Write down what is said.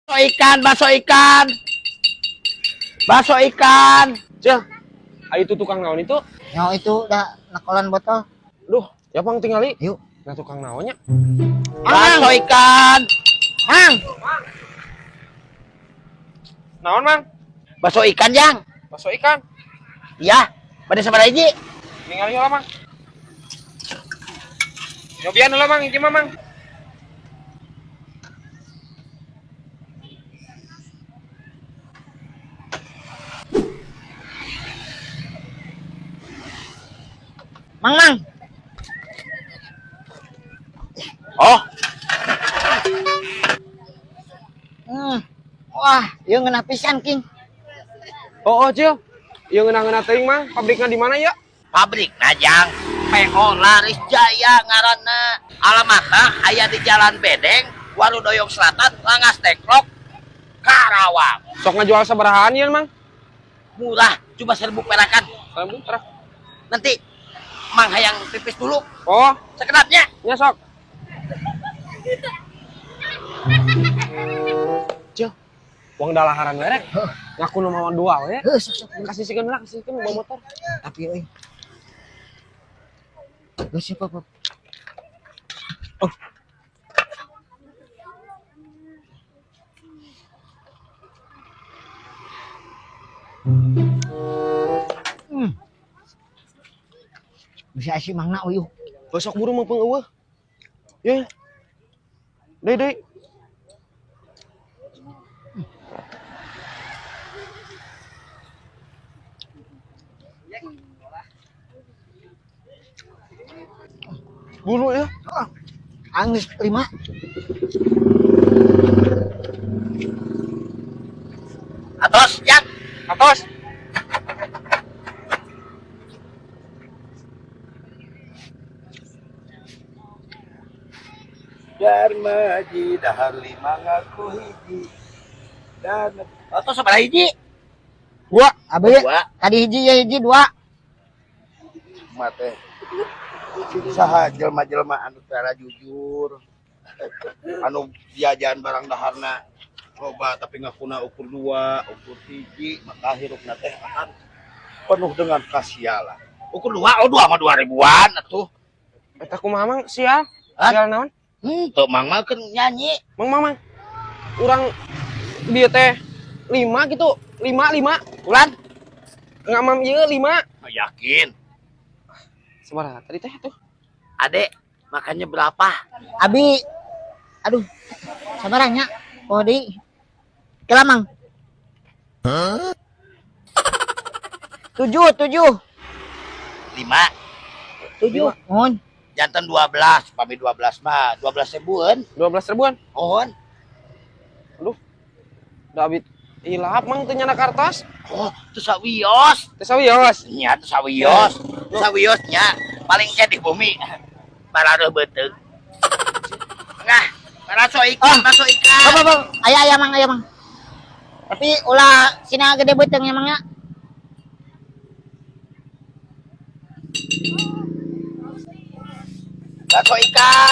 Bakso ikan, bakso ikan. Bakso ikan. Cil, ayo itu tukang naon itu? Nyawa itu udah nakolan botol. Duh, ya pang tingali. Yuk. Nah tukang naonnya. Bakso ikan. Mang, Naon, Mang? Bakso ikan, Jang. Bakso ikan. Iya, pada sabaraha hiji? Ningali heula, Mang. Nyobian heula, Mang, hiji mah, Mang. mang, mang. Oh, Wah, ieu ngeunah pisan, King. Oh, oh, Cil. Ieu ngeunah-ngeunah teuing, Mang. Pabrikna di mana ya? Pabrik Najang. PO Laris Jaya ngaranna. Alamatna aya di Jalan Bedeng, Warudoyong Selatan, Langas Dengklok, Karawang. Sok ngajual sabarahaan ieu, Mang? Murah, cuma 1.000 perakan. 1.000 perak. Nanti Mang hayang pipis dulu. Oh, Sekedapnya. nya sok. Cil, uang dalaharan merek. Ngaku nu mawa dua we. Heuh, sok sok. Kasih sikeun lah, kasih sikeun bawa motor. Tapi euy. Geus siapa, Pop? Oh. Hmm. Bisa sih mangna uyuh. Besok buru mah peung eueuh. Ye. Deui deui. Buru ya. Angis 5. Atos, Jang. Atos. Darmaji dahar lima ngaku hiji dan Atos sabaraha hiji? Gua Abi, Dua. tadi hiji ya hiji dua. mate saha jelma-jelma anu tara jujur anu jajan barang daharna loba tapi ngakuna ukur dua ukur hiji maka hirupna teh akan penuh dengan kasialan. Ukur dua, oh dua mah 2.000-an atuh. Eta kumaha Mang? Sial. Hah? Sial naon? Tuh Mang mah keur nyanyi. Mang mang mang. Urang dia teh 5 gitu. 5 5. Ulan, Ngamam ieu 5. oh, yakin. Sabaraha tadi teh tuh? Adek, makannya berapa? Abi, aduh, sabaranya. Oh di, kelamang. 7, 7, 5. 7. Mohon. Jantan 12, pami 12 mah 12 ribuan. 12 ribuan. Mohon. Aduh. Da abit hilap Mang teu nyana kartos. Oh, itu sawios. Teh sawios. Nya itu sawios. Sawios nya paling ke di bumi. Parareuh beuteung. Nah, bakso ikan, Ah. bakso ikan. Apa, apa, ayah, ayah, mang, ayah, mang. Tapi ulah sina gede beuteung emang ya. Bakso ikan.